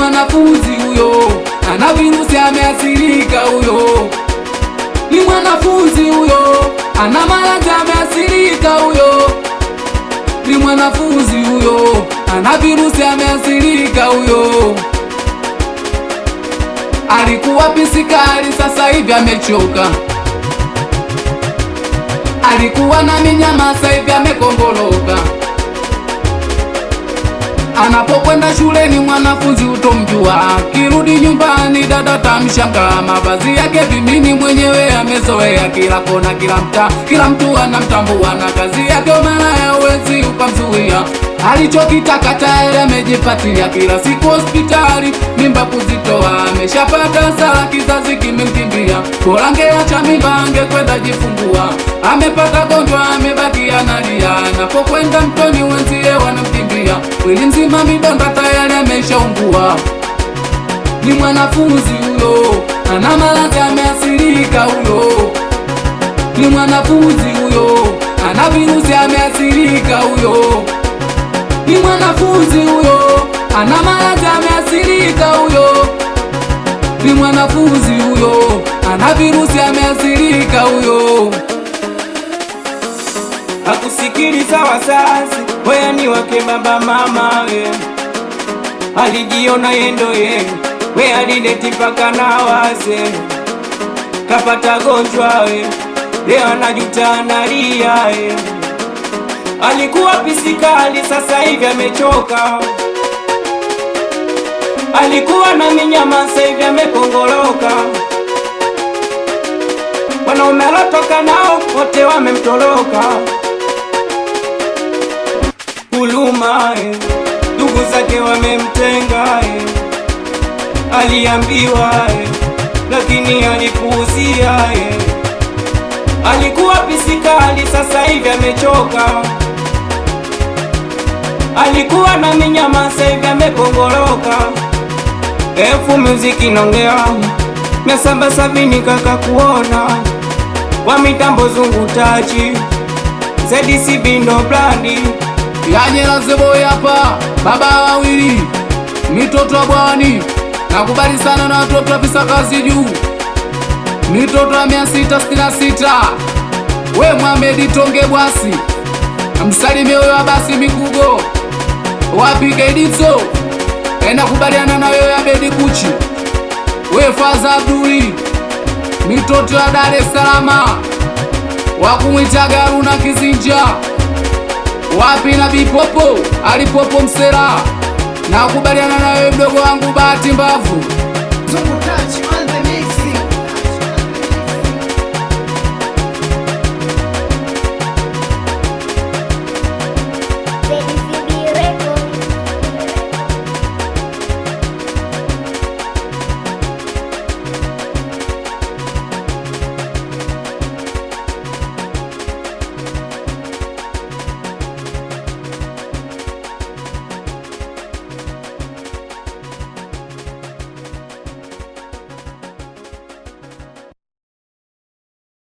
Mwanafunzi huyo, ana virusi ameathirika huyo. Ni mwanafunzi huyo, ana maradhi ameathirika huyo. Ni mwanafunzi huyo, ana virusi ameathirika huyo. Alikuwa pisikali, sasa hivi amechoka. Alikuwa na minyama, sasa hivi amekongoloka. Anapokwenda shuleni mwanafunzi utomjua, kirudi nyumbani dada tamshangaa. Mavazi yake vimini mwenyewe amezoea, kila kona, kila mtaa, kila mtu anamtambua, na kazi yake malaya huwezi ukamzuia. Alichokitaka tayari amejipatia, kila siku hospitali mimba kuzitoa, ameshapata hasara, kizazi kimemkimbia. Bora angeacha mimba angekwenda jifungua, amepata gonjwa amebaki analia. Anapokwenda mtoni wenzie wanamkimbia, mwili mzima midonda tayari ameshaungua. Ni mwanafunzi huyo, ana maradhi ameathirika huyo. Ni mwanafunzi huyo, ana virusi ameathirika huyo. Ni mwanafunzi huyo, ana maradhi ameathirika huyo. Ni mwanafunzi huyo, ana virusi ameathirika huyo. Hakusikiliza wazazi, wewe ni wake baba mama we. Alijiona yendo ye, we alileti mpaka na waze. Kapata gonjwa we, leo anajuta analia we. Alikuwa pisikali, sasa hivi amechoka. Alikuwa na minyama, sasa hivi amekongoloka. Wanaume alotoka nao wote wamemtoroka. Huluma ndugu zake wamemtenga Aliambiwa lakini alipuuzia Alikuwa pisikali, sasa hivi amechoka. Alikuwa na minyama, sasa hivi amekongoloka. Elfu Music inaongea 770 kaka kuona kwa mitambo zungu tachi ZDC ndo brandi. Yanyela Zeboy hapa, baba wawili, mitoto wa bwani. Nakubali sana na watoto wa Pisakazi juu, mitoto ya 666. We Mohamed Tonge Bwasi, msalimie huyo Abasi Mikugo. Wapi Keditso, nakubaliana na wewe Abedi Kuchi. We Faza Abduli, mitoto ya Dar es Salaam, wakumwitaga Haruna Kizinja. Wapi na Bipopo alipopo Msera, nakubaliana na wewe mdogo wangu Bahati Mbavu. Zungu.